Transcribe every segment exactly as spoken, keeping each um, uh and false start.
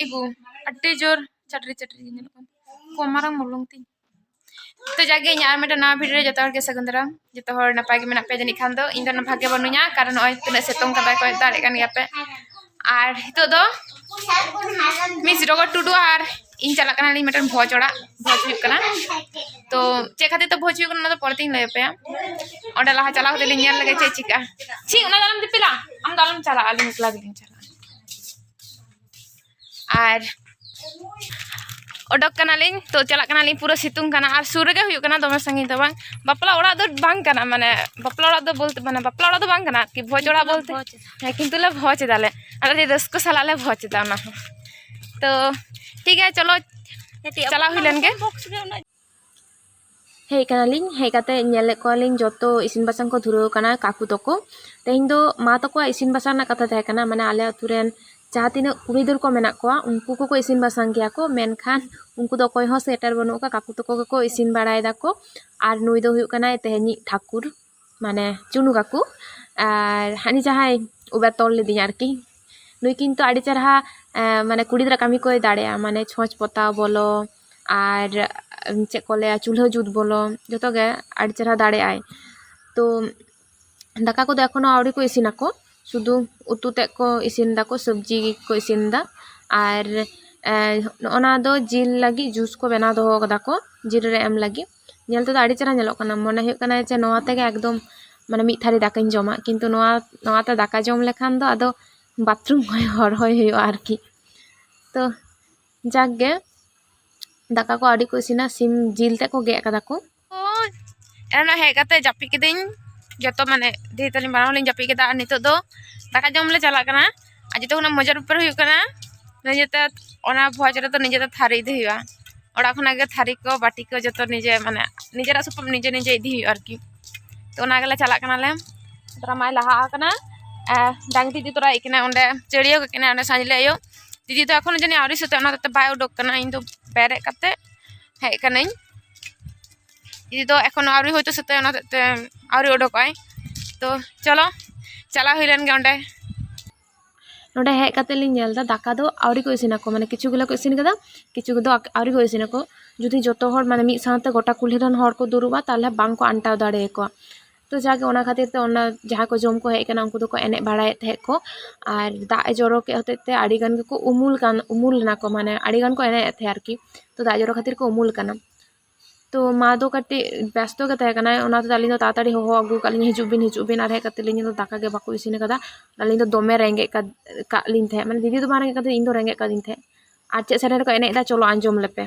ᱤᱜᱩ, ᱟᱹᱰᱤ ᱡᱳᱨ ᱪᱟᱴᱨᱤ ᱪᱟᱴᱨᱤ ᱜᱮ ᱧᱮᱞᱚᱜ ᱠᱟᱱᱟ᱾ ᱠᱚ ᱢᱟᱨᱟᱝ ᱢᱚᱞᱚᱝ ᱛᱤᱧ᱾ ᱛᱚ ᱡᱟᱜᱮ ᱤᱧᱟᱹᱜ ᱟᱨ ᱢᱤᱫᱴᱮᱱ ᱱᱟᱣᱟ video ᱨᱮ ᱡᱚᱛᱚ ᱦᱚᱲ ᱜᱮ ᱥᱟᱹᱜᱩᱱ ᱫᱟᱨᱟᱢ᱾ ᱡᱚᱛᱚ ᱦᱚᱲ ᱱᱟᱯᱟᱭ ᱜᱮ ᱢᱮᱱᱟᱜ ᱯᱮᱭᱟ ᱡᱟᱹᱱᱤᱡ ᱠᱷᱟᱱ ᱫᱚ᱾ ᱤᱧ ᱫᱚ ᱵᱷᱟᱜᱮ ᱵᱟᱹᱱᱩᱧᱟ, ᱠᱟᱨᱚᱱ ᱱᱚᱜᱼᱚᱭ ᱛᱤᱱᱟᱹᱜ ᱥᱤᱛᱩᱝ ᱠᱟᱫᱟᱭ, ᱠᱚᱭᱚᱜ ᱫᱟᱲᱮᱭᱟᱜ ᱠᱟᱱ ᱜᱮᱭᱟ ᱯᱮ᱾ ᱟᱨ ᱱᱤᱛᱚᱜ ᱫᱚ Miss ᱰᱚᱜᱚᱨ ᱴᱩᱰᱩ ᱟᱨ ᱤᱧ ᱪᱟᱞᱟᱜ ᱠᱟᱱᱟᱞᱤᱧ ᱢᱤᱫᱴᱮᱱ ᱵᱷᱚᱡᱽ ᱚᱲᱟᱜ, ᱵᱷᱚᱡᱽ ᱦᱩᱭᱩᱜ ᱠᱟᱱᱟ᱾ ᱛᱚ ᱪᱮᱫ ᱠᱷᱟᱹᱛᱤᱨ ᱛᱮ ᱵᱷᱚᱡᱽ ᱦᱩᱭᱩᱜ ᱠᱟᱱᱟ, ᱚᱱᱟ ᱫᱚ ᱯᱚᱨᱮ ᱛᱤᱧ ᱞᱟᱹᱭ ᱟᱯᱮᱭᱟ᱾ ᱚᱸᱰᱮ ᱞᱟᱦᱟ ᱪᱟᱞᱟᱣ ᱠᱟᱛᱮ ᱞᱤᱧ ᱧᱮᱞ ᱞᱮᱜᱮ ᱪᱮᱫ ᱪᱤᱠᱟᱹᱜᱼᱟ᱾ ᱪᱷᱤ, ᱚᱱᱟ ᱫᱚ ᱟᱞᱚᱢ ᱫᱤᱯᱤᱞᱟ, ᱟᱢ ᱫᱚ ᱟᱞᱚᱢ ᱪᱟᱞᱟᱜᱼᱟ, ᱟᱹᱞᱤᱧ ᱮᱠᱞᱟ ᱜᱮᱞᱤᱧ ᱪᱟᱞᱟᱜᱼᱟ᱾ ᱟᱨ ᱚᱰᱚᱠ ᱠᱟᱱᱟᱞᱤᱧ, ᱛᱚ ᱪᱟᱞᱟᱜ ᱠᱟᱱᱟᱞᱤᱧ, ᱯᱩᱨᱟᱹ ᱥᱤᱛᱩᱝ ᱠᱟᱱᱟ ᱟᱨ ᱥᱩᱨ ᱨᱮᱜᱮ ᱦᱩᱭᱩᱜ ᱠᱟᱱᱟ, ᱫᱚᱢᱮ ᱥᱟᱺᱜᱤᱧ ᱫᱚ ᱵᱟᱝ᱾ ᱵᱟᱯᱞᱟ ᱚᱲᱟᱜ ᱫᱚ ᱵᱟᱝ ᱠᱟᱱᱟ, ᱢᱟᱱᱮ ᱵᱟᱯᱞᱟ ᱚᱲᱟᱜ ᱫᱚ ᱵᱚᱞᱛᱮ, ᱢᱟᱱᱮ ᱵᱟᱯᱞᱟ ᱚᱲᱟᱜ ᱫᱚ ᱵᱟᱝ ᱠᱟᱱᱟ ᱟᱨᱠᱤ, ᱵᱷᱚᱡᱽ ᱚᱲᱟᱜ ᱵᱚᱞᱛᱮ᱾ ᱦᱮᱸ, ᱠᱤᱱᱛᱩ ᱞᱮ ᱵᱷᱚᱡᱽ ᱮᱫᱟᱞᱮ, ᱟᱨ ᱟᱹᱰᱤ ᱨᱟᱹᱥᱠᱟᱹ ᱥᱟᱞᱟᱜ ᱞᱮ ᱵᱷᱚᱡᱽ ᱮᱫᱟ ᱚᱱᱟ ᱦᱚᱸ᱾ ᱛᱚ ᱴᱷᱤᱠ ᱜᱮᱭᱟ, ᱪᱚᱞᱚ ᱪᱟᱞᱟᱣ ᱦᱩᱭ ᱞᱮᱱ ᱜᱮ᱾ ᱦᱮᱡ ᱠᱟᱱᱟᱞᱤᱧ, ᱦᱮᱡ ᱠᱟᱛᱮ ᱧᱮᱞᱮᱫ ᱠᱚᱣᱟᱞᱤᱧ ᱡᱚᱛᱚ ᱤᱥᱤᱱ ᱵᱟᱥᱟᱝ ᱠᱚ ᱫᱷᱩᱨᱟᱹᱣ ᱠᱟᱱᱟ ᱠᱟᱠᱩ ᱛᱟᱠᱚ᱾ ᱛᱮᱦᱮᱧ ᱫᱚ ᱢᱟ ᱛᱟᱠᱚᱣᱟᱜ ᱤᱥᱤᱱ ᱵᱟᱥᱟᱝ ᱨᱮᱱᱟᱜ ᱠᱟᱛᱷᱟ ᱛᱟᱦᱮᱸ ᱠᱟᱱᱟ, ᱢᱟᱱᱮ ᱟᱞᱮ ᱟᱹᱛᱩ ᱨᱮᱱ ᱡᱟᱦᱟᱸ ᱛᱤᱱᱟᱹᱜ ᱠᱩᱲᱤ ᱜᱤᱫᱟᱹᱨ ᱠᱚ ᱢᱮᱱᱟᱜ ᱠᱚᱣᱟ, ᱩᱱᱠᱩ ᱠᱚᱠᱚ ᱤᱥᱤᱱ ᱵᱟᱥᱟᱝ ᱜᱮᱭᱟ ᱠᱚ, ᱢᱮᱱᱠᱷᱟᱱ ᱩᱱᱠᱩ ᱫᱚ ᱚᱠᱚᱭ ᱦᱚᱸ ᱥᱮᱴᱮᱨ ᱵᱟᱹᱱᱩᱜ ᱠᱚᱣᱟ, ᱠᱟᱠᱩ ᱛᱟᱠᱚ ᱜᱮᱠᱚ ᱤᱥᱤᱱ ᱵᱟᱲᱟᱭ ᱫᱟᱠᱚ᱾ ᱟᱨ ᱱᱩᱭ ᱫᱚ ᱦᱩᱭᱩᱜ ᱠᱟᱱᱟᱭ ᱛᱮᱦᱮᱧᱤᱡ ᱴᱷᱟᱹᱠᱩᱨ, ᱢᱟᱱᱮ ᱪᱩᱱᱩ ᱠᱟᱠᱩ᱾ ᱟᱨ ᱦᱟᱹᱱᱤ ᱡᱟᱦᱟᱸᱭ ᱩᱵ ᱮ ᱛᱚᱞ ᱞᱤᱫᱤᱧᱟ ᱟᱨᱠᱤ, ᱱᱩᱭ ᱠᱤᱱᱛᱩ ᱟᱹᱰᱤ ᱪᱮᱨᱦᱟ, ᱮᱸ, ᱢᱟᱱᱮ ᱠᱩᱲᱤ ᱜᱤᱫᱽᱨᱟᱹ ᱠᱟᱹᱢᱤ ᱠᱚᱭ ᱫᱟᱲᱮᱭᱟᱜᱼᱟ, ᱢᱟᱱᱮ ᱪᱷᱚᱸᱪ ᱯᱚᱛᱟᱣ ᱵᱚᱞᱚ, ᱟᱨ, ᱮᱸ, ᱪᱮᱫ ᱠᱚ ᱞᱟᱹᱭᱟ, ᱪᱩᱞᱦᱟᱹ ᱡᱩᱛ ᱵᱚᱞᱚ, ᱡᱚᱛᱚ ᱜᱮ ᱟᱹᱰᱤ ᱪᱮᱨᱦᱟ ᱫᱟᱲᱮᱭᱟᱜᱼᱟᱭ᱾ ᱛᱚ ᱫᱟᱠᱟ ᱠᱚᱫᱚ ᱮᱠᱷᱚᱱᱳ ᱟᱹᱣᱨᱤ ᱠᱚ ᱤᱥᱤᱱᱟᱠᱚ, ᱥᱩᱫᱷᱩ ᱩᱛᱩ ᱛᱮᱫ ᱠᱚ ᱤᱥᱤᱱ ᱫᱟᱠᱚ, ᱥᱚᱵᱽᱡᱤ ᱠᱚ ᱤᱥᱤᱱ ᱫᱟ᱾ ᱟᱨ, ᱮᱸ, ᱱᱚᱜᱼᱚ ᱱᱟ ᱫᱚ ᱡᱤᱞ ᱞᱟᱹᱜᱤᱫ ᱡᱩᱥ ᱠᱚ ᱵᱮᱱᱟᱣ ᱫᱚᱦᱚ ᱠᱟᱫᱟ ᱠᱚ, ᱡᱤᱞ ᱨᱮ ᱮᱢ ᱞᱟᱹᱜᱤᱫ᱾ ᱧᱮᱞ ᱛᱮᱫᱚ ᱟᱹᱰᱤ ᱪᱮᱦᱨᱟ ᱧᱮᱞᱚᱜ ᱠᱟᱱᱟ, ᱢᱚᱱᱮ ᱦᱩᱭᱩᱜ ᱠᱟᱱᱟ ᱡᱮ ᱱᱚᱣᱟ ᱛᱮᱜᱮ ᱮᱠᱫᱚᱢ ᱢᱟᱱᱮ ᱢᱤᱫ ᱛᱷᱟᱹᱨᱤ ᱫᱟᱠᱟᱧ ᱡᱚᱢᱟ, ᱠᱤᱱᱛᱩ ᱱᱚᱣᱟ, ᱱᱚᱣᱟᱛᱮ ᱫᱟᱠᱟ ᱡᱚᱢ ᱞᱮᱠᱷᱟᱱ ᱫᱚ ᱟᱫᱚ ᱵᱟᱛᱷᱨᱩᱢ ᱦᱚᱨᱦᱚᱭ ᱦᱩᱭᱩᱜᱼᱟ ᱟᱨᱠᱤ᱾ ᱛᱚ ᱡᱟᱠ ᱜᱮ, ᱫᱟᱠᱟ ᱠᱚ ᱟᱹᱣᱨᱤ ᱠᱚ ᱤᱥᱤᱱᱟ, ᱥᱤᱢ ᱡᱤᱞ ᱛᱮᱫ ᱠᱚ ᱜᱮᱫ ᱠᱟᱫᱟ ᱠᱚ᱾ ᱮᱱᱟ ᱦᱮᱡ ᱠᱟᱛᱮ ᱡᱟᱹᱯᱤᱫ ᱠᱤᱫᱟᱹᱧ, ᱡᱚᱛᱚ ᱢᱟᱱᱮ ᱫᱤᱫᱤ ᱛᱟᱹᱞᱤᱧ ᱵᱟᱱᱟ ᱦᱚᱲ ᱞᱤᱧ ᱡᱟᱹᱯᱤᱫ ᱠᱮᱫᱟ᱾ ᱟᱨ ᱱᱤᱛᱚᱜ ᱫᱚ ᱫᱟᱠᱟ ᱡᱚᱢ ᱞᱮ ᱪᱟᱞᱟᱜ ᱠᱟᱱᱟ᱾ ᱟᱨ ᱡᱚᱛᱚ ᱠᱷᱚᱱᱟᱜ ᱢᱚᱡᱟ ᱵᱮᱯᱟᱨ ᱦᱩᱭᱩᱜ ᱠᱟᱱᱟ, ᱱᱤᱡᱮᱛᱮ ᱚᱱᱟ ᱵᱷᱚᱡᱽ ᱨᱮᱫᱚ ᱱᱤᱡᱮᱛᱮ ᱛᱷᱟᱹᱨᱤ ᱤᱫᱤ ᱦᱩᱭᱩᱜᱼᱟ᱾ ᱚᱲᱟᱜ ᱠᱷᱚᱱᱟᱜ ᱜᱮ ᱛᱷᱟᱹᱨᱤ ᱠᱚ ᱵᱟᱹᱴᱤ ᱠᱚ ᱡᱚᱛᱚ ᱱᱤᱡᱮ, ᱢᱟᱱᱮ ᱱᱤᱡᱮᱨᱟᱜ ᱥᱩᱯᱩᱨ ᱱᱤᱡᱮ ᱱᱤᱡᱮ ᱤᱫᱤ ᱦᱩᱭᱩᱜᱼᱟ ᱟᱨᱠᱤ᱾ ᱛᱚ ᱚᱱᱟ ᱜᱮᱞᱮ ᱪᱟᱞᱟᱜ ᱠᱟᱱᱟᱞᱮ᱾ ᱛᱚᱨᱟ ᱢᱟᱭ ᱞᱟᱦᱟ ᱟᱠᱟᱱᱟ, ᱟᱨ ᱰᱟᱝᱨᱤ ᱤᱫᱤ ᱛᱚᱨᱟᱭᱮᱫ ᱠᱤᱱᱟ, ᱚᱸᱰᱮ ᱪᱟᱹᱲᱭᱟᱹᱣ ᱠᱟᱜ ᱠᱤᱱᱟ ᱚᱸᱰᱮ ᱥᱟᱸᱡᱞᱮ ᱟᱭᱳ᱾ ᱫᱤᱫᱤ ᱫᱚ ᱮᱠᱷᱚᱱ ᱡᱟᱹᱱᱤᱡ ᱟᱹᱣᱨᱤ ᱥᱟᱹᱛᱟᱹᱜ, ᱚᱱᱟ ᱦᱚᱛᱮᱡ ᱛᱮ ᱵᱟᱭ ᱩᱰᱩᱠ ᱠᱟᱱᱟ᱾ ᱤᱧ ᱫᱚ ᱵᱮᱨᱮᱫ ᱠᱟᱛᱮ ᱦᱮᱡ ᱠᱟᱹᱱᱟᱹᱧ᱾ ᱫᱤᱫᱤ ᱫᱚ ᱮᱠᱷᱚᱱ ᱟᱹᱣᱨᱤ ᱦᱚᱭᱛᱳ ᱥᱟᱹᱛᱟᱹᱜ, ᱚᱱᱟ ᱦᱚᱛᱮᱡ ᱛᱮ ᱟᱹᱣᱨᱤ ᱩᱰᱩᱠᱚᱜᱼᱟᱭ᱾ ᱛᱚ ᱪᱚᱞᱚ, ᱪᱟᱞᱟᱣ ᱦᱩᱭ ᱞᱮᱱ ᱜᱮ ᱚᱸᱰᱮ᱾ ᱱᱚᱰᱮ ᱦᱮᱡ ᱠᱟᱛᱮ ᱞᱤᱧ ᱧᱮᱞ ᱮᱫᱟ, ᱫᱟᱠᱟ ᱫᱚ ᱟᱹᱣᱨᱤ ᱠᱚ ᱤᱥᱤᱱᱟᱠᱚ, ᱢᱟᱱᱮ ᱠᱤᱪᱷᱩ ᱜᱩᱞᱟᱹ ᱠᱚ ᱤᱥᱤᱱ ᱠᱟᱫᱟ, ᱠᱤᱪᱷᱩ ᱠᱚᱫᱚ ᱟᱠ- ᱟᱹᱣᱨᱤ ᱠᱚ ᱤᱥᱤᱱᱟᱠᱚ᱾ ᱡᱩᱫᱤ ᱡᱚᱛᱚ ᱦᱚᱲ, ᱢᱟᱱᱮ ᱢᱤᱫ ᱥᱟᱶᱛᱮ ᱜᱚᱴᱟ ᱠᱩᱞᱦᱤ ᱨᱮᱱ ᱦᱚᱲ ᱠᱚ ᱫᱩᱲᱩᱵᱼᱟ, ᱛᱟᱦᱚᱞᱮ ᱵᱟᱝ ᱠᱚ ᱟᱱᱴᱟᱣ ᱫᱟᱲᱮᱭᱟᱠᱚᱣᱟ᱾ ᱛᱚ ᱡᱟᱜᱮ ᱚᱱᱟ ᱠᱷᱟᱹᱛᱤᱨ ᱛᱮ ᱚᱱᱟ ᱡᱟᱦᱟᱸᱭ ᱠᱚ ᱡᱚᱢ ᱠᱚ ᱦᱮᱡ ᱟᱠᱟᱱᱟ, ᱩᱱᱠᱩ ᱫᱚᱠᱚ ᱮᱱᱮᱡ ᱵᱟᱲᱟᱭᱮᱫ ᱛᱟᱦᱮᱸᱫ ᱠᱚ, ᱟᱨ ᱫᱟᱜ ᱮ ᱡᱚᱨᱚ ᱠᱮᱫ ᱦᱚᱛᱮᱡ ᱛᱮ ᱟᱹᱰᱤ ᱜᱟᱱ ᱜᱮᱠᱚ ᱩᱢᱩᱞ ᱠᱟᱱ, ᱩᱢᱩᱞ ᱞᱮᱱᱟ ᱠᱚ, ᱢᱟᱱᱮ ᱟᱹᱰᱤ ᱜᱟᱱ ᱠᱚ ᱮᱱᱮᱡ ᱮᱫ ᱛᱟᱦᱮᱸᱫ ᱟᱨᱠᱤ᱾ ᱛᱚ ᱫᱟᱜ ᱡᱚᱨᱚ ᱠᱷᱟᱹᱛᱤᱨ ᱠᱚ ᱩᱢᱩᱞ ᱠᱟᱱᱟ᱾ ᱛᱚ ᱢᱟ ᱫᱚ ᱠᱟᱹᱴᱤᱡ ᱵᱮᱥᱛᱚ ᱜᱮ ᱛᱟᱦᱮᱸ ᱠᱟᱱᱟᱭ, ᱚᱱᱟ ᱛᱮᱫᱚ ᱟᱹᱞᱤᱧ ᱫᱚ ᱛᱟᱲᱟᱛᱟᱲᱤ ᱦᱚᱦᱚ ᱟᱹᱜᱩ ᱠᱟᱜ ᱞᱤᱧ, "ᱦᱤᱡᱩᱜ ᱵᱤᱱ, ᱦᱤᱡᱩᱜ ᱵᱤᱱ", ᱟᱨ ᱦᱮᱡ ᱠᱟᱛᱮ ᱞᱤᱧ ᱧᱮᱞ ᱫᱟ ᱫᱟᱠᱟ ᱜᱮ ᱵᱟᱠᱚ ᱤᱥᱤᱱ ᱠᱟᱫᱟ᱾ ᱟᱹᱞᱤᱧ ᱫᱚ ᱫᱚᱢᱮ ᱨᱮᱸᱜᱮᱡ ᱠᱟᱫ- ᱠᱟᱜ ᱞᱤᱧ ᱛᱟᱦᱮᱸᱫ, ᱢᱟᱱᱮ ᱫᱤᱫᱤ ᱫᱚ ᱵᱟᱝ ᱨᱮᱸᱜᱮᱡ ᱠᱟᱫᱮ, ᱤᱧ ᱫᱚ ᱨᱮᱸᱜᱮᱡ ᱠᱟᱫᱤᱧ ᱛᱟᱦᱮᱸᱫ᱾ ᱟᱨ ᱪᱮᱫ ᱥᱮᱨᱮᱧ ᱨᱮᱠᱚ ᱮᱱᱮᱡ ᱮᱫᱟ, ᱪᱚᱞᱚ ᱟᱸᱡᱚᱢ ᱞᱮᱯᱮ᱾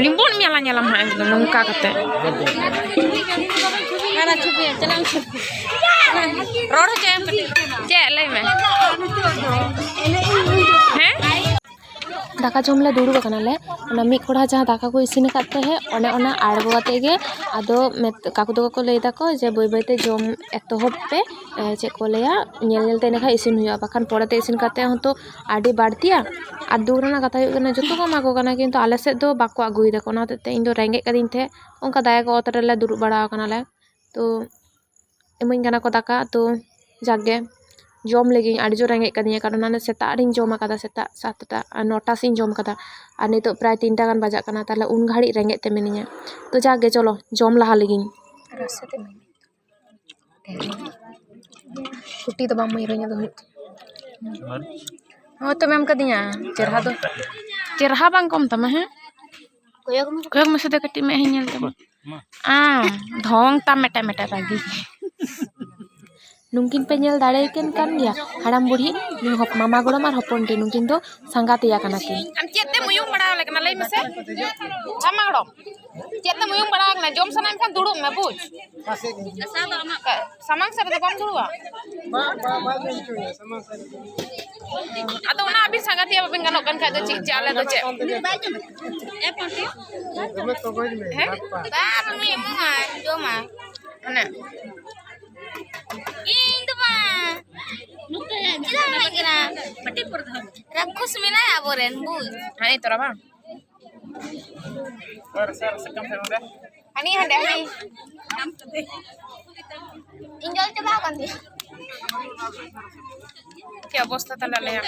ᱞᱤᱢᱵᱚᱱ ᱢᱮᱞᱟ ᱧᱮᱞᱟᱢ ᱦᱟᱸᱜ ᱮᱠᱫᱚᱢ ᱱᱚᱝᱠᱟ ᱠᱟᱛᱮ᱾ ᱨᱚᱲ ᱦᱚᱪᱚᱭᱮᱢ ᱠᱟᱹᱴᱤᱡ᱾ ᱪᱮᱫ? ᱞᱟᱹᱭ ᱢᱮ᱾ ᱦᱮᱸ? ᱫᱟᱠᱟ ᱡᱚᱢ ᱞᱮ ᱫᱩᱲᱩᱵ ᱟᱠᱟᱱᱟᱞᱮ᱾ ᱚᱱᱟ ᱢᱤᱫ ᱠᱚᱲᱦᱟ ᱡᱟᱦᱟᱸ ᱫᱟᱠᱟ ᱠᱚ ᱤᱥᱤᱱ ᱟᱠᱟᱫ ᱛᱟᱦᱮᱸᱫ, ᱚᱱᱮ ᱚᱱᱟ ᱟᱬᱜᱚ ᱠᱟᱛᱮ ᱜᱮ ᱟᱫᱚ ᱢᱮᱛ- ᱠᱟᱠᱩ ᱛᱟᱠᱚ ᱠᱚ ᱞᱟᱹᱭ ᱫᱟᱠᱚ ᱡᱮ, "ᱵᱟᱹᱭ ᱵᱟᱹᱭ ᱛᱮ ᱡᱚᱢ ᱮᱛᱚᱦᱚᱵ ᱯᱮ, ᱮ, ᱪᱮᱫ ᱠᱚ ᱞᱟᱹᱭᱟ, ᱧᱮᱞ ᱧᱮᱞ ᱛᱮ ᱤᱱᱟᱹ ᱠᱷᱟᱱ ᱤᱥᱤᱱ ᱦᱩᱭᱩᱜᱼᱟ, ᱵᱟᱠᱷᱟᱱ ᱯᱚᱨᱮ ᱛᱮ ᱤᱥᱤᱱ ᱠᱟᱛᱮ ᱦᱚᱸᱛᱚ ᱟᱹᱰᱤ ᱵᱟᱹᱲᱛᱤᱜᱼᱟ᱾" ᱟᱨ ᱫᱩᱠ ᱨᱮᱱᱟᱜ ᱠᱟᱛᱷᱟ ᱦᱩᱭᱩᱜ ᱠᱟᱱᱟ, ᱡᱚᱛᱚ ᱠᱚ ᱮᱢᱟ ᱠᱚ ᱠᱟᱱᱟ, ᱠᱤᱱᱛᱩ ᱟᱞᱮ ᱥᱮᱫ ᱫᱚ ᱵᱟᱠᱚ ᱟᱹᱜᱩᱭ ᱫᱟᱠᱚ᱾ ᱚᱱᱟ ᱦᱚᱛᱮᱡ ᱛᱮ ᱤᱧ ᱫᱚ ᱨᱮᱸᱜᱮᱡ ᱠᱟᱫᱤᱧ ᱛᱟᱦᱮᱸᱫ, ᱚᱱᱠᱟ ᱫᱟᱭᱟ ᱜᱮ ᱚᱛ ᱨᱮᱞᱮ ᱫᱩᱲᱩᱵ ᱵᱟᱲᱟ ᱟᱠᱟᱱᱟᱞᱮ᱾ ᱛᱚ ᱤᱢᱟᱹᱧ ᱠᱟᱱᱟ ᱠᱚ ᱫᱟᱠᱟ, ᱛᱚ ᱡᱟᱜᱮ ᱡᱚᱢ ᱞᱮᱜᱤᱧ, ᱟᱹᱰᱤ ᱡᱳᱨ ᱨᱮᱸᱜᱮᱡ ᱠᱟᱫᱤᱧᱟ, ᱠᱟᱨᱚᱱ ᱦᱟᱱᱮ ᱥᱮᱛᱟᱜ ᱨᱤᱧ ᱡᱚᱢ ᱟᱠᱟᱫᱟ, ᱥᱮᱛᱟᱜ ᱥᱟᱛᱴᱟ ᱟᱨ ᱱᱚᱴᱟ ᱥᱮᱫ ᱤᱧ ᱡᱚᱢ ᱟᱠᱟᱫᱟ, ᱟᱨ ᱱᱤᱛᱚᱜ ᱯᱨᱟᱭ ᱛᱤᱱᱴᱟ ᱜᱟᱱ ᱵᱟᱡᱟᱜ ᱠᱟᱱᱟ, ᱛᱟᱦᱞᱮ ᱩᱱ ᱜᱷᱟᱹᱲᱤᱡ ᱨᱮᱸᱜᱮᱡ ᱛᱮ ᱢᱤᱱᱟᱹᱧᱟ᱾ ᱛᱚ ᱡᱟᱜᱮ ᱪᱚᱞᱚ ᱡᱚᱢ ᱞᱟᱦᱟ ᱞᱮᱜᱤᱧ᱾ ᱨᱟᱥᱮ ᱛᱮ ᱮᱢᱟᱹᱧ ᱢᱮ᱾ ᱠᱩᱴᱤ ᱫᱚ ᱵᱟᱝ ᱢᱟᱹᱭ ᱨᱚᱧ ᱫᱚ ᱦᱩᱭᱩᱜ ᱛᱤᱧᱟ᱾ ᱦᱚᱸ ᱛᱚᱢ ᱮᱢ ᱠᱟᱫᱤᱧᱟ, ᱪᱮᱨᱦᱟ ᱫᱚ, ᱪᱮᱨᱦᱟ ᱵᱟᱝ ᱠᱚᱢ ᱛᱟᱢᱟ᱾ ᱦᱮᱸ, ᱠᱚᱭᱚᱜ ᱢᱮ᱾ ᱠᱚᱭᱚᱜ ᱢᱮᱥᱮ ᱫᱚ ᱠᱟᱹᱴᱤᱡ, ᱢᱮᱫ ᱦᱚᱸᱧ ᱧᱮᱞ ᱛᱟᱢᱟ᱾ ᱟᱸ, ᱰᱷᱚᱝ ᱛᱟᱢ ᱢᱮᱴᱮ ᱢᱮᱴᱮ ᱨᱟᱹᱜᱤ᱾ ᱱᱩᱝᱠᱤᱱ ᱯᱮ ᱧᱮᱞ ᱫᱟᱲᱮᱭᱟᱠᱤᱱ ᱠᱟᱱ ᱜᱮᱭᱟ, ᱦᱟᱲᱟᱢ ᱵᱩᱲᱦᱤ, ᱱᱩᱭ ᱦᱚᱯ-, ᱢᱟᱢᱟ ᱜᱚᱲᱚᱢ ᱟᱨ ᱦᱚᱯᱚᱱ ᱴᱤ, ᱱᱩᱠᱤᱱ ᱫᱚ ᱥᱟᱸᱜᱟᱛᱮᱭᱟ ᱠᱟᱱᱟ ᱠᱤᱱ᱾ ᱟᱢ ᱪᱮᱫ ᱛᱮᱢ ᱩᱭᱩᱝ ᱵᱟᱲᱟ ᱟᱞᱮ ᱠᱟᱱᱟ, ᱞᱟᱹᱭ ᱢᱮᱥᱮ? ᱢᱟᱢᱟ ᱜᱚᱲᱚᱢ, ᱪᱮᱫ ᱛᱮᱢ ᱩᱭᱩᱝ ᱵᱟᱲᱟ ᱟᱠᱟᱱᱟ? ᱡᱚᱢ ᱥᱟᱱᱟᱭᱮᱢ ᱠᱷᱟᱱ ᱫᱩᱲᱩᱵ ᱢᱮ, ᱵᱩᱡᱽ? ᱥᱟᱢᱟᱝ ᱥᱮᱫ ᱨᱮᱫᱚ ᱵᱟᱢ ᱫᱩᱲᱩᱵᱼᱟ? ᱟᱫᱚ ᱚᱱᱟ ᱟᱹᱵᱤᱱ ᱥᱟᱸᱜᱟᱛᱤᱭᱟᱹ ᱵᱟᱵᱤᱱ ᱜᱟᱱᱚᱜ ᱠᱟᱱ ᱠᱷᱟᱡ ᱫᱚ ᱪᱮᱫ ᱪᱮ ᱟᱞᱮ ᱫᱚ ᱪᱮᱫ? ᱦᱮᱸ? ᱵᱟᱝ, ᱩᱱᱤ ᱮᱢᱚᱜᱼᱟ, ᱡᱚᱢᱟ᱾ ᱤᱧ ᱫᱚ ᱵᱟᱝ᱾ ᱪᱮᱫᱟᱜ ᱮᱢ ᱮᱢᱟᱹᱧ ᱠᱟᱱᱟ? ᱨᱟᱠᱠᱷᱚᱥ ᱢᱮᱱᱟᱭᱟ ᱟᱵᱚᱨᱮᱱ, ᱵᱩᱡᱽ᱾ ᱦᱮᱸ, ᱛᱚᱨᱟ ᱵᱟᱝ? ᱦᱟᱹᱱᱤ ᱦᱟᱸᱰᱮ, ᱦᱟᱹᱱᱤ᱾ ᱤᱧ ᱡᱚᱞ ᱪᱟᱵᱟ ᱟᱠᱟᱱ ᱛᱤᱧᱟ᱾ ᱪᱮᱫ ᱚᱵᱚᱥᱛᱟ ᱛᱟᱞᱮ ᱟᱞᱮᱭᱟᱜ?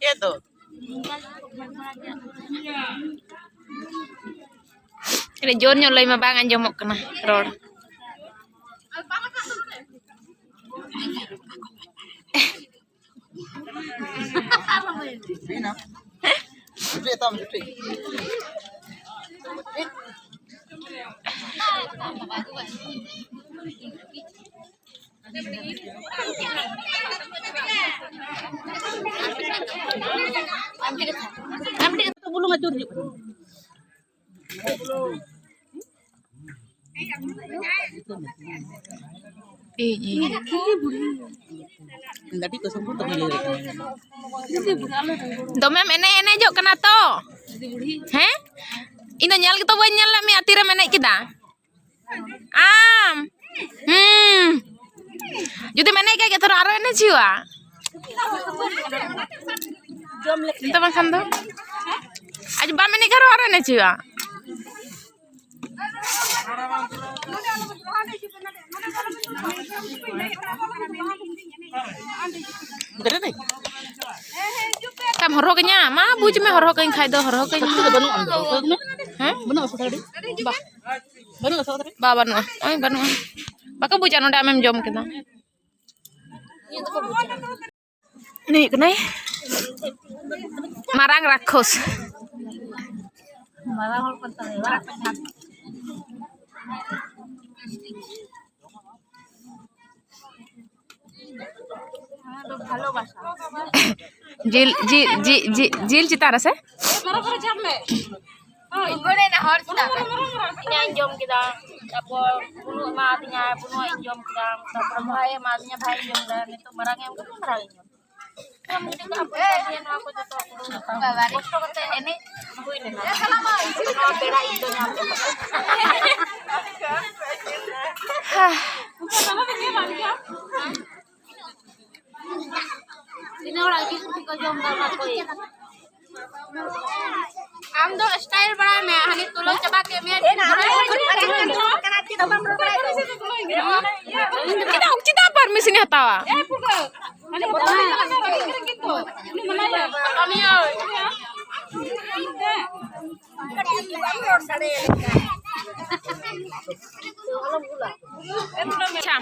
ᱪᱮᱫ ᱫᱚ? ᱠᱟᱹᱴᱤᱡ ᱡᱳᱨ ᱧᱚᱜ ᱞᱟᱹᱭ ᱢᱮ, ᱵᱟᱝ ᱟᱸᱡᱚᱢᱚᱜ ᱠᱟᱱᱟ ᱨᱚᱲ᱾ ᱵᱩᱞᱩᱝ ᱟᱹᱪᱩᱨ ᱦᱩᱭᱩᱜ ᱠᱟᱱᱟ᱾ ᱤᱧ, ᱤᱧ᱾ ᱫᱚᱢᱮᱢ ᱮᱱᱮᱡ ᱮᱱᱮᱡᱚᱜ ᱠᱟᱱᱟ ᱛᱚ᱾ ᱦᱮᱸ? ᱤᱧ ᱫᱚ ᱧᱮᱞ ᱜᱮᱛᱚ ᱵᱟᱹᱧ ᱧᱮᱞ ᱞᱮᱫ ᱢᱮᱭᱟ, ᱛᱤᱨᱮᱢ ᱮᱱᱮᱡ ᱠᱮᱫᱟ? ᱟᱢ? ᱦᱩᱸ᱾ ᱡᱩᱫᱤᱢ ᱮᱱᱮᱡ ᱠᱷᱟᱡ ᱜᱮ, ᱛᱷᱚᱲᱟ ᱟᱨᱚ ᱮᱱᱮᱡ ᱦᱩᱭᱩᱜᱼᱟ᱾ ᱱᱤᱛᱚᱜ ᱵᱟᱝᱠᱷᱟᱱ ᱫᱚ᱾ ᱟᱡ ᱵᱟᱢ ᱮᱱᱮᱡ ᱠᱷᱟᱱ ᱟᱨᱚ ᱮᱱᱮᱡ ᱦᱩᱭᱩᱜᱼᱟ᱾ ᱛᱟᱢ ᱦᱚᱨᱦᱚ ᱠᱟᱹᱧᱟ? ᱢᱟ ᱵᱩᱡᱽ ᱢᱮ, ᱦᱚᱨᱦᱚ ᱠᱟᱹᱧ ᱠᱷᱟᱡ ᱫᱚ ᱦᱚᱨᱦᱚ ᱠᱟᱹᱧ ᱢᱮ᱾ ᱦᱮᱸ? ᱵᱟᱹᱱᱩᱜᱼᱟ ᱥᱟᱹᱛᱟᱹᱲᱤ᱾ ᱵᱟ᱾ ᱵᱟᱹᱱᱩᱜᱼᱟ ᱥᱟᱹᱛᱟᱹᱲᱤ᱾ ᱵᱟ, ᱵᱟᱹᱱᱩᱜᱼᱟ᱾ ᱳᱭ, ᱵᱟᱹᱱᱩᱜᱼᱟ᱾ ᱵᱟᱠᱚ ᱵᱩᱡᱟ ᱱᱚᱰᱮ ᱟᱢᱮᱢ ᱡᱚᱢ ᱠᱮᱫᱟ᱾ ᱩᱱᱤ ᱦᱩᱭᱩᱜ ᱠᱟᱱᱟᱭ ᱢᱟᱨᱟᱝ ᱨᱟᱠᱠᱷᱚᱥ᱾ ᱢᱟᱨᱟᱝ ᱦᱚᱲ ᱠᱟᱱ ᱛᱟᱞᱮᱭᱟ, ᱵᱟᱝ? ᱡᱤᱞ, ᱡᱤᱞ, ᱡᱤᱞ, ᱡᱤᱞ, ᱡᱤᱞ ᱪᱮᱛᱟᱱ ᱨᱮᱥᱮ? ᱤᱧ ᱡᱚᱢ ᱠᱮᱫᱟ, ᱛᱟᱨᱯᱚᱨ ᱵᱩᱱᱩ ᱮᱢᱟᱫᱤᱧᱟ, ᱵᱩᱱᱩᱣᱟᱜ ᱤᱧ ᱡᱚᱢ ᱠᱮᱫᱟ, ᱛᱟᱨᱯᱚᱨ ᱵᱷᱟᱭ ᱮᱢᱟᱫᱤᱧᱟ, ᱵᱷᱟᱭ ᱤᱧ ᱡᱚᱢ ᱠᱮᱫᱟ, ᱱᱤᱛᱚᱜ ᱢᱟᱨᱟᱝ ᱮ ᱮᱢ ᱠᱟᱫᱟ, ᱢᱟᱨᱟᱝ ᱤᱧ ᱡᱚᱢ ᱠᱮᱫᱟ᱾ ᱱᱚᱣᱟ ᱠᱚ ᱡᱚᱛᱚ ᱠᱚᱥᱴᱚ ᱠᱟᱛᱮ ᱮᱱᱮᱡ ᱦᱩᱭ ᱞᱮᱱᱟ᱾ ᱱᱚᱣᱟ ᱯᱮᱲᱟ ᱤᱧ ᱫᱚ ᱧᱟᱢ ᱠᱮᱫᱟ᱾ ᱛᱤᱱᱟᱹᱜ ᱦᱚᱲᱟᱜ ᱡᱤᱞ ᱯᱤᱴᱷᱟᱹ ᱠᱚ ᱡᱚᱢ ᱫᱟ ᱚᱱᱟ ᱠᱚ? ᱟᱢ ᱫᱚ style ᱵᱟᱲᱟᱭ ᱢᱮ, ᱦᱟᱱᱮ ᱛᱩᱞᱟᱹᱣ ᱪᱟᱵᱟ ᱠᱮᱫ ᱢᱮᱭᱟ᱾ ᱪᱮᱫᱟᱜ, ᱪᱮᱫᱟᱜ permission ᱮ ᱦᱟᱛᱟᱣᱟ? ᱟᱪᱪᱷᱟ,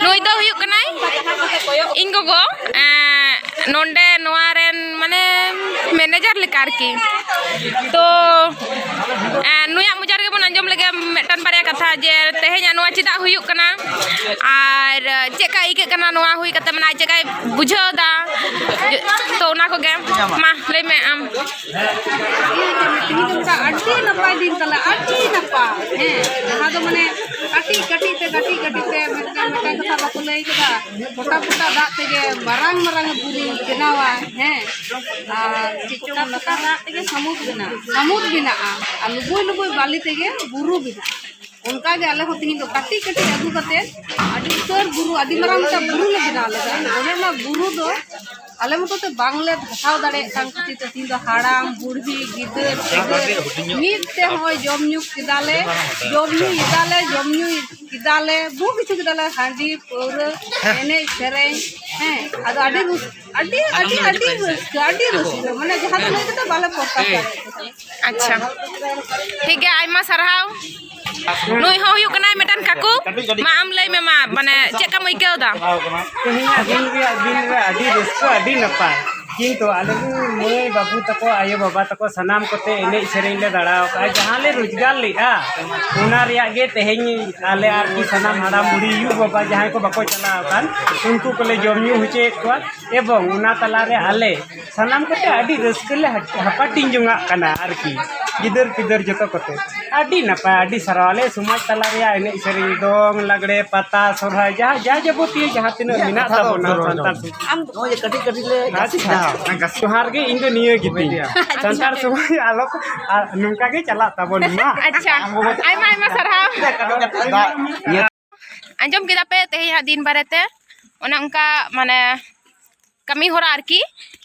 ᱱᱩᱭ ᱫᱚ ᱦᱩᱭᱩᱜ ᱠᱟᱱᱟᱭ ᱤᱧ ᱜᱚᱜᱚ, ᱮᱸ, ᱱᱚᱰᱮ ᱱᱚᱣᱟ ᱨᱮᱱ ᱢᱟᱱᱮ manager ᱞᱮᱠᱟ ᱟᱨᱠᱤ᱾ ᱛᱚ, ᱮᱸ, ᱱᱩᱭᱟᱜ ᱢᱚᱪᱟ ᱨᱮᱜᱮ ᱵᱚᱱ ᱟᱸᱡᱚᱢ ᱞᱮᱜᱮ ᱢᱤᱫᱴᱟᱝ ᱵᱟᱨᱭᱟ ᱠᱟᱛᱷᱟ, ᱡᱮ ᱛᱮᱦᱮᱧᱟᱜ ᱱᱚᱣᱟ ᱪᱮᱫᱟᱜ ᱦᱩᱭᱩᱜ ᱠᱟᱱᱟ ᱟᱨ ᱪᱮᱫ ᱞᱮᱠᱟ ᱟᱹᱭᱠᱟᱹᱜ ᱠᱟᱱᱟ ᱱᱚᱣᱟ ᱦᱩᱭ ᱠᱟᱛᱮ, ᱢᱟᱱᱮ ᱟᱡ ᱪᱮᱫ ᱞᱮᱠᱟᱭ ᱵᱩᱡᱷᱟᱹᱣ ᱮᱫᱟ᱾ ᱛᱚ, ᱚᱱᱟ ᱠᱚᱜᱮ ᱢᱟ ᱞᱟᱹᱭ ᱢᱮ ᱟᱢ᱾ ᱤᱭᱟᱹ ᱪᱮᱫ ᱢᱮ, ᱛᱮᱦᱮᱧ ᱫᱚ ᱢᱤᱫᱴᱟᱝ ᱟᱹᱰᱤ ᱱᱟᱯᱟᱭ ᱫᱤᱱ ᱛᱟᱞᱮ, ᱟᱹᱰᱤ ᱱᱟᱯᱟᱭ᱾ ᱦᱮᱸ, ᱡᱟᱦᱟᱸ ᱫᱚ ᱢᱟᱱᱮ ᱠᱟᱹᱴᱤᱡ ᱠᱟᱹᱴᱤᱡ ᱛᱮ, ᱠᱟᱹᱴᱤᱡ ᱠᱟᱹᱴᱤᱡ ᱛᱮ ᱢᱤᱫᱴᱟᱝ, ᱢᱤᱫᱴᱟᱝ ᱠᱟᱛᱷᱟ ᱵᱟᱠᱚ ᱞᱟᱹᱭ ᱠᱟᱫᱟ, ᱯᱷᱚᱴᱟ ᱯᱷᱚᱴᱟ ᱫᱟᱜ ᱛᱮᱜᱮ ᱢᱟᱨᱟᱝ ᱢᱟᱨᱟᱝ ᱵᱩᱨᱩ ᱵᱮᱱᱟᱣᱟ᱾ ᱦᱮᱸ, ᱟᱨ ᱪᱮᱫ ᱪᱚ ᱯᱷᱚᱴᱟ ᱯᱷᱚᱴᱟ ᱫᱟᱜ ᱛᱮᱜᱮ ᱥᱟᱹᱢᱩᱫ ᱵᱮᱱᱟᱜᱼᱟ, ᱥᱟᱹᱢᱩᱫ ᱵᱮᱱᱟᱜᱼᱟ, ᱟᱨ ᱞᱩᱵᱩᱭ ᱞᱩᱵᱩᱭ ᱵᱟᱞᱤ ᱛᱮᱜᱮ ᱵᱩᱨᱩ ᱵᱮᱱᱟᱜᱼᱟ᱾ ᱚᱱᱠᱟ ᱜᱮ ᱟᱞᱮ ᱦᱚᱸ ᱛᱮᱦᱮᱧ ᱫᱚ ᱠᱟᱹᱴᱤᱡ ᱠᱟᱹᱴᱤᱡ ᱟᱹᱜᱩ ᱠᱟᱛᱮ ᱟᱹᱰᱤ ᱩᱛᱟᱹᱨ ᱵᱩᱨᱩ, ᱟᱹᱰᱤ ᱢᱟᱨᱟᱝ ᱢᱤᱫᱴᱟᱝ ᱵᱩᱨᱩ ᱞᱮ ᱵᱮᱱᱟᱣ ᱞᱮᱫᱟ᱾ ᱚᱱᱮ ᱚᱱᱟ ᱵᱩᱨᱩ ᱫᱚ ᱟᱞᱮ ᱢᱚᱛᱚ ᱛᱮ ᱵᱟᱝᱞᱮ ᱫᱷᱟᱥᱟᱣ ᱫᱟᱲᱮᱭᱟᱜ ᱠᱟᱱ ᱠᱷᱟᱹᱛᱤᱨ ᱛᱮ ᱛᱮᱦᱮᱧ ᱫᱚ ᱦᱟᱲᱟᱢ, ᱵᱩᱲᱦᱤ, ᱜᱤᱫᱟᱹᱨ, ᱯᱤᱫᱟᱹᱨ ᱢᱤᱫ ᱛᱮ ᱦᱚᱸᱜᱼᱚᱭ ᱡᱚᱢ ᱧᱩ ᱠᱮᱫᱟᱞᱮ, ᱡᱚᱢ ᱧᱩ ᱮᱫᱟᱞᱮ, ᱡᱚᱢ ᱧᱩ ᱠᱮᱫᱟᱞᱮ, ᱵᱚᱦᱩ ᱠᱤᱪᱷᱩ ᱠᱮᱫᱟᱞᱮ, ᱦᱟᱺᱰᱤ, ᱯᱟᱹᱣᱨᱟᱹ, ᱮᱱᱮᱡ, ᱥᱮᱨᱮᱧ, ᱦᱮᱸ, ᱟᱫᱚ ᱟᱹᱰᱤ ᱨᱟᱹᱥ-, ᱟᱹᱰᱤ, ᱟᱹᱰᱤ, ᱟᱹᱰᱤ ᱨᱟᱹᱥᱠᱟᱹ, ᱟᱹᱰᱤ ᱨᱟᱹᱥᱠᱟᱹ, ᱢᱟᱱᱮ ᱡᱟᱦᱟᱸ ᱫᱚ ᱞᱟᱹᱭ ᱠᱟᱛᱮ ᱵᱟᱞᱮ ᱯᱨᱚᱠᱟᱥ ᱫᱟᱲᱮᱭᱟᱜ ᱠᱟᱱᱟ᱾ ᱟᱪᱪᱷᱟ, ᱴᱷᱤᱠ ᱜᱮᱭᱟ, ᱟᱭᱢᱟ ᱥᱟᱨᱦᱟᱣ᱾ ᱱᱩᱭ ᱦᱚᱸ ᱦᱩᱭᱩᱜ ᱠᱟᱱᱟᱭ ᱢᱤᱫᱴᱟᱝ ᱠᱟᱠᱩ᱾ ᱢᱟ ᱟᱢ ᱞᱟᱹᱭ ᱢᱮ, ᱢᱟ, ᱢᱟᱱᱮ, ᱪᱮᱫ ᱞᱮᱠᱟᱢ ᱟᱹᱭᱠᱟᱹᱣ ᱮᱫᱟ? ᱛᱮᱦᱮᱧᱟᱜ ᱫᱤᱱ ᱨᱮᱭᱟᱜ, ᱫᱤᱱ ᱨᱮ ᱟᱹᱰᱤ ᱨᱟᱹᱥᱠᱟᱹ, ᱟᱹᱰᱤ ᱱᱟᱯᱟᱭ᱾ ᱠᱤᱱᱛᱩ ᱟᱞᱮ ᱨᱮᱱ ᱢᱟᱹᱭ ᱵᱟᱹᱵᱩ ᱛᱟᱠᱚ, ᱟᱭᱳ ᱵᱟᱵᱟ ᱛᱟᱠᱚ, ᱥᱟᱱᱟᱢ ᱠᱚᱛᱮ ᱮᱱᱮᱡ ᱥᱮᱨᱮᱧ ᱞᱮ ᱫᱟᱬᱟ ᱟᱠᱟᱫᱼᱟ᱾ ᱡᱟᱦᱟᱸ ᱞᱮ ᱨᱳᱡᱽᱜᱟᱨ ᱞᱮᱫᱼᱟ, ᱚᱱᱟ ᱨᱮᱭᱟᱜ ᱜᱮ ᱛᱮᱦᱮᱧ ᱟᱞᱮ ᱟᱨᱠᱤ ᱥᱟᱱᱟᱢ ᱦᱟᱲᱟᱢ ᱵᱩᱲᱦᱤ, ᱭᱩ ᱵᱟᱵᱟ, ᱡᱟᱦᱟᱸᱭ ᱠᱚ ᱵᱟᱠᱚ ᱪᱟᱞᱟᱣ ᱟᱠᱟᱱ, ᱩᱱᱠᱩ ᱠᱚᱞᱮ ᱡᱚᱢ ᱧᱩ ᱦᱚᱪᱚᱭᱮᱫ ᱠᱚᱣᱟ᱾ ᱮᱵᱚᱝ ᱚᱱᱟ ᱛᱟᱞᱟᱨᱮ ᱟᱞᱮ ᱥᱟᱱᱟᱢ ᱠᱚᱛᱮ ᱟᱹᱰᱤ ᱨᱟᱹᱥᱠᱟᱹ ᱞᱮ ᱦᱟᱹᱴ-, ᱦᱟᱯᱟᱴᱤᱧ ᱡᱚᱝᱟᱜ ᱠᱟᱱᱟ ᱟᱨᱠᱤ, ᱜᱤᱫᱟᱹᱨ ᱯᱤᱫᱟᱹᱨ ᱡᱚᱛᱚ ᱠᱚᱛᱮ᱾ ᱟᱹᱰᱤ ᱱᱟᱯᱟᱭ, ᱟᱹᱰᱤ ᱥᱟᱨᱦᱟᱣ᱾ ᱟᱞᱮ ᱥᱚᱢᱟᱡᱽ ᱛᱟᱞᱟ ᱨᱮᱭᱟᱜ ᱮᱱᱮᱡ ᱥᱮᱨᱮᱧ, ᱫᱚᱝ, ᱞᱟᱜᱽᱲᱮ, ᱯᱟᱛᱟ, ᱥᱚᱨᱦᱟᱭ, ᱡᱟᱦᱟᱸ ᱡᱟ ᱡᱟᱵᱚᱛᱤᱭᱚ ᱡᱟᱦᱟᱸ ᱛᱤᱱᱟᱹᱜ ᱢᱮᱱᱟᱜ ᱛᱟᱵᱚᱱᱟ ᱥᱟᱱᱛᱟᱲ ᱥᱚᱢᱟᱡᱽ᱾ ᱱᱚᱜᱼᱚᱭ ᱡᱮ ᱠᱟᱹᱴᱤᱡ ᱠᱟᱹᱴᱤᱡ ᱞᱮ ᱟᱪᱪᱷᱟ᱾ ᱡᱚᱦᱟᱨ ᱜᱮ, ᱤᱧ ᱫᱚ ᱱᱤᱭᱟᱹ ᱜᱮᱛᱤᱧ᱾ ᱥᱟᱱᱛᱟᱲ ᱥᱚᱢᱟᱡᱽ ᱟᱞᱚ, ᱟᱨ ᱱᱚᱝᱠᱟ ᱜᱮ ᱪᱟᱞᱟᱜ ᱛᱟᱵᱚᱱ ᱢᱟ᱾ ᱟᱪᱪᱷᱟ, ᱟᱭᱢᱟ ᱟᱭᱢᱟ ᱥᱟᱨᱦᱟᱣ᱾ ᱟᱸᱡᱚᱢ ᱠᱮᱫᱟ ᱯᱮ ᱛᱮᱦᱮᱧᱟᱜ ᱫᱤᱱ ᱵᱟᱨᱮᱛᱮ, ᱚᱱᱮ ᱚᱱᱠᱟ ᱢᱟᱱᱮ ᱠᱟᱹᱢᱤ ᱦᱚᱨᱟ ᱟᱨᱠᱤ᱾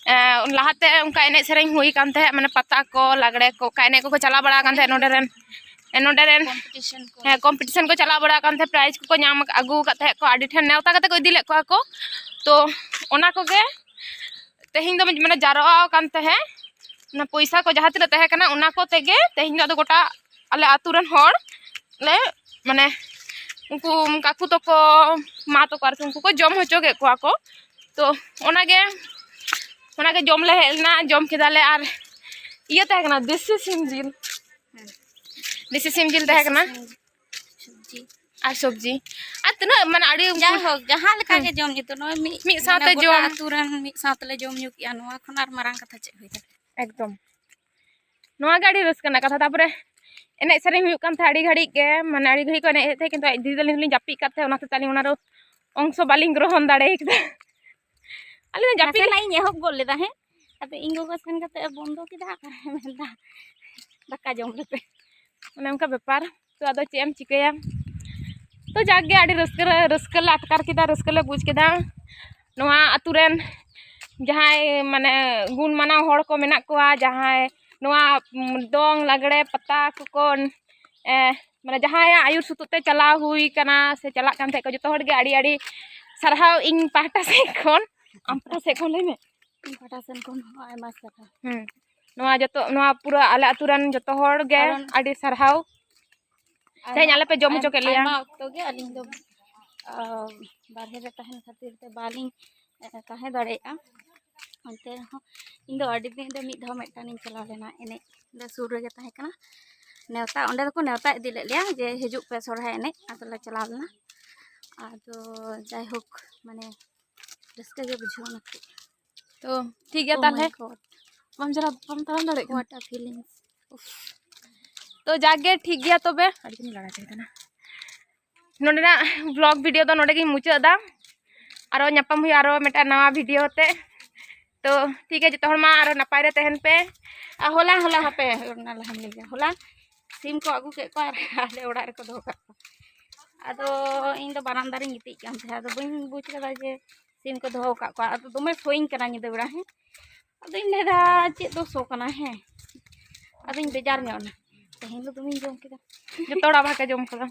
ᱮᱸ, ᱞᱟᱦᱟᱛᱮ ᱚᱱᱠᱟ ᱮᱱᱮᱡ ᱥᱮᱨᱮᱧ ᱦᱩᱭ ᱠᱟᱱ ᱛᱟᱦᱮᱸᱫ, ᱢᱟᱱᱮ ᱯᱟᱛᱟ ᱠᱚ, ᱞᱟᱜᱽᱲᱮ ᱠᱚ, ᱚᱱᱠᱟ ᱮᱱᱮᱡ ᱠᱚᱠᱚ ᱪᱟᱞᱟᱣ ᱵᱟᱲᱟ ᱟᱠᱟᱱ ᱛᱟᱦᱮᱸᱫ ᱱᱚᱰᱮ ᱨᱮᱱ, ᱮ, ᱱᱚᱰᱮ ᱨᱮᱱ ᱠᱚᱢᱯᱤᱴᱤᱥᱚᱱ ᱠᱚ᱾ ᱦᱮᱸ, ᱠᱚᱢᱯᱤᱴᱤᱥᱚᱱ ᱠᱚ ᱪᱟᱞᱟᱣ ᱵᱟᱲᱟ ᱟᱠᱟᱱ ᱛᱟᱦᱮᱸᱫ, ᱯᱨᱟᱭᱤᱡᱽ ᱠᱚᱠᱚ ᱧᱟᱢ ᱟᱠ-, ᱟᱹᱜᱩ ᱟᱠᱟᱫ ᱛᱟᱦᱮᱸᱫ ᱠᱚ, ᱟᱹᱰᱤ ᱴᱷᱮᱱ ᱱᱮᱣᱛᱟ ᱠᱟᱛᱮ ᱠᱚ ᱤᱫᱤ ᱞᱮᱫ ᱠᱚᱣᱟ ᱠᱚ᱾ ᱛᱚ ᱚᱱᱟ ᱠᱚᱜᱮ ᱛᱮᱦᱮᱧ ᱫᱚ ᱢᱟᱱᱮ ᱡᱟᱨᱣᱟ ᱟᱠᱟᱱ ᱛᱟᱦᱮᱸᱫ, ᱚᱱᱟ ᱯᱚᱭᱥᱟ ᱠᱚ ᱡᱟᱦᱟᱸ ᱛᱤᱱᱟᱹᱜ ᱛᱟᱦᱮᱸ ᱠᱟᱱᱟ, ᱚᱱᱟ ᱠᱚ ᱛᱮᱜᱮ ᱛᱮᱦᱮᱧ ᱫᱚ ᱟᱫᱚ ᱜᱚᱴᱟ ᱟᱞᱮ ᱟᱹᱛᱩ ᱨᱮᱱ ᱦᱚᱲ ᱞᱮ, ᱢᱟᱱᱮ ᱩᱱᱠᱩ ᱠᱟᱠᱩ ᱛᱟᱠᱚ, ᱢᱟ ᱛᱟᱠᱚ ᱟᱨᱠᱤ, ᱩᱱᱠᱩ ᱠᱚ ᱡᱚᱢ ᱦᱚᱪᱚ ᱠᱮᱫ ᱠᱚᱣᱟ ᱠᱚ᱾ ᱛᱚ ᱚᱱᱟᱜᱮ, ᱚᱱᱟᱜᱮ ᱡᱚᱢ ᱞᱮ ᱦᱮᱡ ᱞᱮᱱᱟ, ᱡᱚᱢ ᱠᱮᱫᱟᱞᱮ᱾ ᱟᱨ ᱤᱭᱟᱹ ᱛᱟᱦᱮᱸ ᱠᱟᱱᱟ, ᱫᱮᱥᱤ ᱥᱤᱢ ᱡᱤᱞ, ᱫᱮᱥᱤ ᱥᱤᱢ ᱡᱤᱞ ᱛᱟᱦᱮᱸ ᱠᱟᱱᱟ᱾ ᱥᱚᱵᱽᱡᱤ᱾ ᱟᱨ ᱥᱚᱵᱽᱡᱤ, ᱟᱨ ᱛᱤᱱᱟᱹᱜ ᱢᱟᱱᱮ ᱟᱹᱰᱤ ᱩᱱᱠᱩ ᱡᱟᱭᱦᱳᱠ, ᱡᱟᱦᱟᱸ ᱞᱮᱠᱟ ᱦᱮᱸ᱾ ᱜᱮ ᱡᱚᱢ ᱧᱩ ᱛᱚ, ᱱᱚᱜᱼᱚᱭ ᱢᱤᱫ ᱢᱤᱫ ᱢᱟᱱᱮ ᱥᱟᱶᱛᱮ ᱜᱚᱴᱟ ᱡᱚᱢ᱾ ᱟᱹᱛᱩ ᱨᱮᱱ ᱢᱤᱫ ᱥᱟᱶ ᱛᱮᱞᱮ ᱡᱚᱢ ᱧᱩ ᱠᱮᱜᱼᱟ, ᱱᱚᱣᱟ ᱠᱷᱚᱱ ᱟᱨ ᱢᱟᱨᱟᱝ ᱠᱟᱛᱷᱟ ᱪᱮᱫ ᱦᱩᱭ ᱫᱟᱲᱮᱭᱟᱜᱼᱟ? ᱮᱠᱫᱚᱢ, ᱱᱚᱣᱟ ᱜᱮ ᱟᱹᱰᱤ ᱨᱟᱹᱥᱠᱟᱹ ᱨᱮᱱᱟᱜ ᱠᱟᱛᱷᱟ᱾ ᱛᱟᱨᱯᱚᱨᱮ ᱮᱱᱮᱡ ᱥᱮᱨᱮᱧ ᱦᱩᱭᱩᱜ ᱠᱟᱱ ᱛᱟᱦᱮᱸᱫ ᱟᱹᱰᱤ ᱜᱷᱟᱹᱲᱤᱡ ᱜᱮ, ᱢᱟᱱᱮ ᱟᱹᱰᱤ ᱜᱷᱟᱹᱲᱤᱡ ᱠᱚ ᱮᱱᱮᱡ ᱮᱫ ᱛᱟᱦᱮᱸᱫ, ᱠᱤᱱᱛᱩ ᱟᱡ ᱫᱤᱫᱤ ᱛᱟᱹᱞᱤᱧ ᱫᱚᱞᱤᱧ ᱡᱟᱹᱯᱤᱫ ᱠᱟᱫ ᱛᱟᱦᱮᱸᱫ, ᱚᱱᱟᱛᱮ ᱟᱹᱞᱤᱧ ᱚᱱᱟ ᱨᱮ ᱚᱝᱥᱚ ᱵᱟᱹᱞᱤᱧ ᱜᱨᱚᱦᱚᱱ ᱫᱟᱲᱮ ᱠᱟᱫᱟ᱾ ᱟᱹᱞᱤᱧ ᱫᱚ ᱡᱟᱹᱯᱤᱫ ᱱᱟᱥᱮᱱᱟᱜ ᱤᱧ ᱮᱦᱚᱵ ᱜᱚᱫ ᱞᱮᱫᱟ, ᱦᱮᱸ, ᱟᱫᱚ ᱤᱧ ᱜᱚᱜᱚ ᱥᱮᱱ ᱠᱟᱛᱮ ᱮ ᱵᱚᱱᱫᱚ ᱠᱮᱫᱟ, ᱟᱨ ᱢᱮᱱᱫᱟ, "ᱫᱟᱠᱟ ᱡᱚᱢ ᱞᱮᱯᱮ", ᱚᱱᱮ ᱚᱱᱠᱟ ᱵᱮᱯᱟᱨ᱾ ᱛᱚ ᱟᱫᱚ ᱪᱮᱫ ᱮᱢ ᱪᱤᱠᱟᱹᱭᱟ? ᱛᱚ ᱡᱟᱠ ᱜᱮ ᱟᱹᱰᱤ ᱨᱟᱹᱥᱠᱟᱹ ᱞᱮ, ᱨᱟᱹᱥᱠᱟᱹ ᱞᱮ ᱟᱴᱠᱟᱨ ᱠᱮᱫᱟ, ᱨᱟᱹᱥᱠᱟᱹ ᱞᱮ ᱵᱩᱡᱽ ᱠᱮᱫᱟ᱾ ᱱᱚᱣᱟ ᱟᱹᱛᱩ ᱨᱮᱱ ᱡᱟᱦᱟᱸᱭ ᱢᱟᱱᱮ ᱜᱩᱱ ᱢᱟᱱᱟᱣ ᱦᱚᱲ ᱠᱚ ᱢᱮᱱᱟᱜ ᱠᱚᱣᱟ, ᱡᱟᱦᱟᱸᱭ ᱱᱚᱣᱟ, ᱩᱢ, ᱫᱚᱝ ᱞᱟᱜᱽᱲᱮ ᱯᱟᱛᱟ ᱠᱚᱠᱚ, ᱮ, ᱢᱟᱱᱮ ᱡᱟᱦᱟᱸᱭᱟᱜ ᱟᱹᱭᱩᱨ ᱥᱩᱛᱩᱜ ᱛᱮ ᱪᱟᱞᱟᱣ ᱦᱩᱭ ᱠᱟᱱᱟ ᱥᱮ ᱪᱟᱞᱟᱜ ᱠᱟᱱ ᱛᱟᱦᱮᱸᱫ ᱠᱚ, ᱡᱚᱛᱚ ᱦᱚᱲ ᱜᱮ ᱟᱹᱰᱤ ᱟᱹᱰᱤ ᱥᱟᱨᱦᱟᱣ ᱤᱧ ᱯᱟᱦᱴᱟ ᱥᱮᱫ ᱠᱷᱚᱱ᱾ ᱟᱢ ᱯᱟᱦᱴᱟ ᱥᱮᱫ ᱠᱷᱚᱱ ᱞᱟᱹᱭ ᱢᱮ᱾ ᱤᱧ ᱯᱟᱦᱴᱟ ᱥᱮᱱ ᱠᱷᱚᱱ ᱦᱚᱸ ᱟᱭᱢᱟ ᱥᱟᱨᱦᱟᱣ᱾ ᱦᱩᱸ, ᱱᱚᱣᱟ ᱡᱚᱛᱚ, ᱱᱚᱣᱟ ᱯᱩᱨᱟᱹ ᱟᱞᱮ ᱟᱹᱛᱩ ᱨᱮᱱ ᱡᱚᱛᱚ ᱦᱚᱲ ᱜᱮ ᱠᱟᱨᱚᱱ ᱟᱹᱰᱤ ᱥᱟᱨᱦᱟᱣ᱾ ᱟᱭᱢᱟ, ᱛᱮᱦᱮᱧ ᱟᱞᱮ ᱯᱮ ᱡᱚᱢ ᱦᱚᱪᱚ ᱟᱭᱢᱟ, ᱠᱮᱫ ᱞᱮᱭᱟ᱾ ᱟᱭᱢᱟ ᱚᱠᱛᱚ ᱜᱮ ᱟᱹᱞᱤᱧ ᱫᱚ, ᱟ, ᱵᱟᱨᱦᱮ ᱨᱮ ᱛᱟᱦᱮᱱ ᱠᱷᱟᱹᱛᱤᱨ ᱛᱮ ᱵᱟᱹᱞᱤᱧ, ᱮ, ᱛᱟᱦᱮᱸ ᱫᱟᱲᱮᱭᱟᱜᱼᱟ᱾ ᱮᱱᱛᱮ ᱨᱮᱦᱚᱸ ᱤᱧ ᱫᱚ ᱟᱹᱰᱤ ᱫᱤᱱ ᱨᱮ ᱢᱤᱫ ᱫᱷᱟᱣ ᱢᱤᱫᱴᱟᱝ ᱤᱧ ᱪᱟᱞᱟᱣ ᱞᱮᱱᱟ ᱮᱱᱮᱡ᱾ ᱚᱸᱰᱮ ᱥᱩᱨ ᱨᱮᱜᱮ ᱛᱟᱦᱮᱸ ᱠᱟᱱᱟ ᱱᱮᱣᱛᱟ, ᱚᱸᱰᱮ ᱫᱚᱠᱚ ᱱᱮᱣᱛᱟ ᱤᱫᱤ ᱞᱮᱫ ᱞᱮᱭᱟ ᱡᱮ, "ᱦᱤᱡᱩᱜ ᱯᱮ ᱥᱚᱨᱦᱟᱭ ᱮᱱᱮᱡ", ᱟᱫᱚᱞᱮ ᱪᱟᱞᱟᱣ ᱞᱮᱱᱟ᱾ ᱟᱫᱚ ᱡᱟᱭᱦᱳᱠ, ᱢᱟᱱᱮ ᱨᱟᱹᱥᱠᱟᱹ ᱜᱮ ᱵᱩᱡᱷᱟᱹᱣ ᱮᱱᱟ ᱠᱷᱩᱵ᱾ ᱛᱚ ᱴᱷᱤᱠ ᱜᱮᱭᱟ᱾ Oh my ᱛᱟᱦᱞᱮ God. ᱵᱟᱢ ᱪᱟᱞᱟᱣ, ᱵᱟᱢ ᱛᱟᱲᱟᱢ ᱫᱟᱲᱮᱭᱟᱜ ᱠᱟᱱᱟ? What a feelings. ᱩᱯᱷ᱾ ᱛᱚ ᱡᱟᱜᱮ ᱴᱷᱤᱠ ᱜᱮᱭᱟ ᱛᱚᱵᱮ, ᱟᱹᱰᱤ ᱜᱤᱧ ᱞᱟᱲᱟ ᱪᱟᱵᱟᱭ ᱠᱟᱱᱟ᱾ ᱱᱚᱰᱮᱱᱟᱜ vlog video ᱫᱚ ᱱᱚᱰᱮ ᱜᱤᱧ ᱢᱩᱪᱟᱹᱫ ᱮᱫᱟ᱾ ᱟᱨᱚ ᱧᱟᱯᱟᱢ ᱦᱩᱭᱩᱜᱼᱟ ᱟᱨᱚ ᱢᱤᱫᱴᱟᱝ ᱱᱟᱣᱟ video ᱛᱮ᱾ ᱛᱚ ᱴᱷᱤᱠ ᱜᱮᱭᱟ, ᱡᱚᱛᱚ ᱦᱚᱲ ᱢᱟ ᱟᱨᱚ ᱱᱟᱯᱟᱭ ᱨᱮ ᱛᱟᱦᱮᱱ ᱯᱮ᱾ ᱟᱨ ᱦᱚᱞᱟ, ᱦᱚᱞᱟ ᱦᱟᱯᱮ, ᱚᱱᱟ ᱞᱟᱦᱟᱧ ᱞᱟᱹᱭᱟ, ᱦᱚᱞᱟ ᱥᱤᱢ ᱠᱚ ᱟᱹᱜᱩ ᱠᱮᱫ ᱠᱚᱣᱟ ᱟᱨ ᱟᱞᱮ ᱚᱲᱟᱜ ᱨᱮᱠᱚ ᱫᱚᱦᱚ ᱠᱟᱜ ᱠᱚᱣᱟ᱾ ᱟᱫᱚ ᱤᱧ ᱫᱚ ᱵᱟᱨᱟᱱᱫᱟ ᱨᱤᱧ ᱜᱤᱛᱤᱡ ᱠᱟᱱ ᱛᱟᱦᱮᱸᱫ, ᱟᱫᱚ ᱵᱟᱹᱧ ᱵᱩᱡᱽ ᱠᱟᱫᱟ ᱡᱮ ᱥᱤᱢ ᱠᱚ ᱫᱚᱦᱚ ᱟᱠᱟᱫ ᱠᱚᱣᱟ᱾ ᱟᱫᱚ ᱫᱚᱢᱮ ᱥᱚᱭᱤᱧ ᱠᱟᱱᱟ ᱧᱤᱫᱟᱹ ᱵᱮᱲᱟ, ᱦᱮᱸ᱾ ᱟᱫᱚᱧ ᱞᱟᱹᱭᱫᱟ ᱪᱮᱫ ᱫᱚ ᱥᱚ ᱠᱟᱱᱟ, ᱦᱮᱸ᱾ ᱟᱫᱚᱧ ᱵᱮᱡᱟᱨ ᱧᱚᱜ ᱮᱱᱟ, ᱛᱮᱦᱮᱧ ᱫᱚ ᱫᱚᱢᱮᱧ ᱡᱚᱢ ᱠᱮᱫᱟ᱾ ᱡᱚᱛᱚ ᱦᱚᱲ ᱟᱵᱟᱨ ᱠᱚ ᱡᱚᱢ ᱠᱟᱫᱟ᱾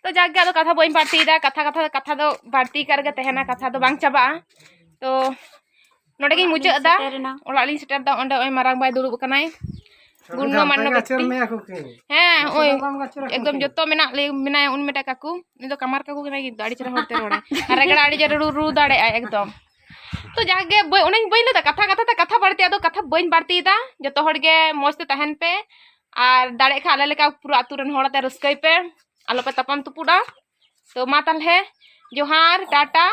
ᱛᱚ ᱡᱟᱠ ᱜᱮ, ᱟᱫᱚ ᱠᱟᱛᱷᱟ ᱵᱟᱹᱧ ᱵᱟᱹᱲᱛᱤᱭᱮᱫᱟ, ᱠᱟᱛᱷᱟ ᱠᱟᱛᱷᱟ ᱠᱟᱛᱷᱟ ᱫᱚ ᱵᱟᱹᱲᱛᱤ ᱠᱟᱜ ᱨᱮᱜᱮ ᱛᱟᱦᱮᱱᱟ, ᱠᱟᱛᱷᱟ ᱫᱚ ᱵᱟᱝ ᱪᱟᱵᱟᱜᱼᱟ᱾ ᱛᱚ ᱱᱚᱰᱮ ᱜᱤᱧ ᱚᱲᱟᱜ ᱞᱤᱧ ᱢᱩᱪᱟᱹᱫ ᱮᱫᱟ᱾ ᱥᱮᱴᱮᱨ ᱮᱱᱟ᱾ ᱚᱲᱟᱜ ᱞᱤᱧ ᱥᱮᱴᱮᱨ ᱮᱫᱟ᱾ ᱚᱸᱰᱮ ᱱᱚᱜᱼᱚᱭ ᱢᱟᱨᱟᱝ ᱵᱟᱭ ᱫᱩᱲᱩᱵ ᱟᱠᱟᱱᱟᱭ᱾ ᱜᱩᱨᱱᱚ ᱢᱟᱱᱱᱚ ᱵᱮᱠᱛᱤ᱾ ᱢᱮᱭᱟ ᱠᱚ ᱠᱤ? ᱦᱮᱸ, ᱱᱚᱜᱼᱚᱭ ᱵᱟᱢ ᱜᱟᱪᱷᱚᱨ ᱟᱠᱚ ᱮᱠᱫᱚᱢ ᱠᱤ? ᱡᱚᱛᱚ ᱢᱮᱱᱟᱜ ᱞᱮ, ᱢᱮᱱᱟᱭᱟ ᱩᱱᱤ ᱢᱤᱫᱴᱟᱝ ᱠᱟᱠᱩ, ᱩᱱᱤ ᱫᱚ ᱠᱟᱢᱟᱨ ᱠᱟᱠᱩ ᱠᱟᱱᱟᱭ, ᱠᱤᱱᱛᱩ ᱟᱹᱰᱤ ᱪᱮᱦᱨᱟ ᱦᱚᱲᱛᱮ ᱨᱚᱲᱟᱭ᱾ ᱟᱨ ᱨᱮᱜᱽᱲᱟ ᱟᱹᱰᱤ ᱪᱮᱦᱨᱟ ᱨᱩ, ᱨᱩ ᱫᱟᱲᱮᱭᱟᱜᱼᱟᱭ ᱮᱠᱫᱚᱢ᱾ ᱛᱚ ᱡᱟᱠ ᱜᱮ, ᱵᱟᱹᱭ-, ᱚᱱᱮᱧ ᱵᱟᱹᱧ ᱞᱟᱹᱭᱫᱟ, ᱠᱟᱛᱷᱟ ᱠᱟᱛᱷᱟ ᱛᱮ ᱠᱟᱛᱷᱟ ᱵᱟᱹᱲᱛᱤ, ᱟᱫᱚ ᱠᱟᱛᱷᱟ ᱵᱟᱹᱧ ᱵᱟᱹᱲᱛᱤᱭᱮᱫᱟ᱾ ᱡᱚᱛᱚ ᱦᱚᱲ ᱜᱮ ᱢᱚᱡᱽ ᱛᱮ ᱛᱟᱦᱮᱱ ᱯᱮ, ᱟᱨ ᱫᱟᱲᱮᱭᱟᱜ ᱠᱷᱟᱱ ᱟᱞᱮ ᱞᱮᱠᱟ ᱯᱩᱨᱟᱹ ᱟᱹᱛᱩ ᱨᱮᱱ ᱦᱚᱲ ᱟᱛᱮ ᱨᱟᱹᱥᱠᱟᱹᱭ ᱯᱮ, ᱟᱞᱚᱯᱮ ᱛᱟᱯᱟᱢ ᱛᱩᱯᱩᱫᱼᱟ᱾ ᱛᱚ ᱢᱟ ᱛᱟᱦᱞᱮ, ᱡᱚᱦᱟᱨ, ᱴᱟᱴᱟ᱾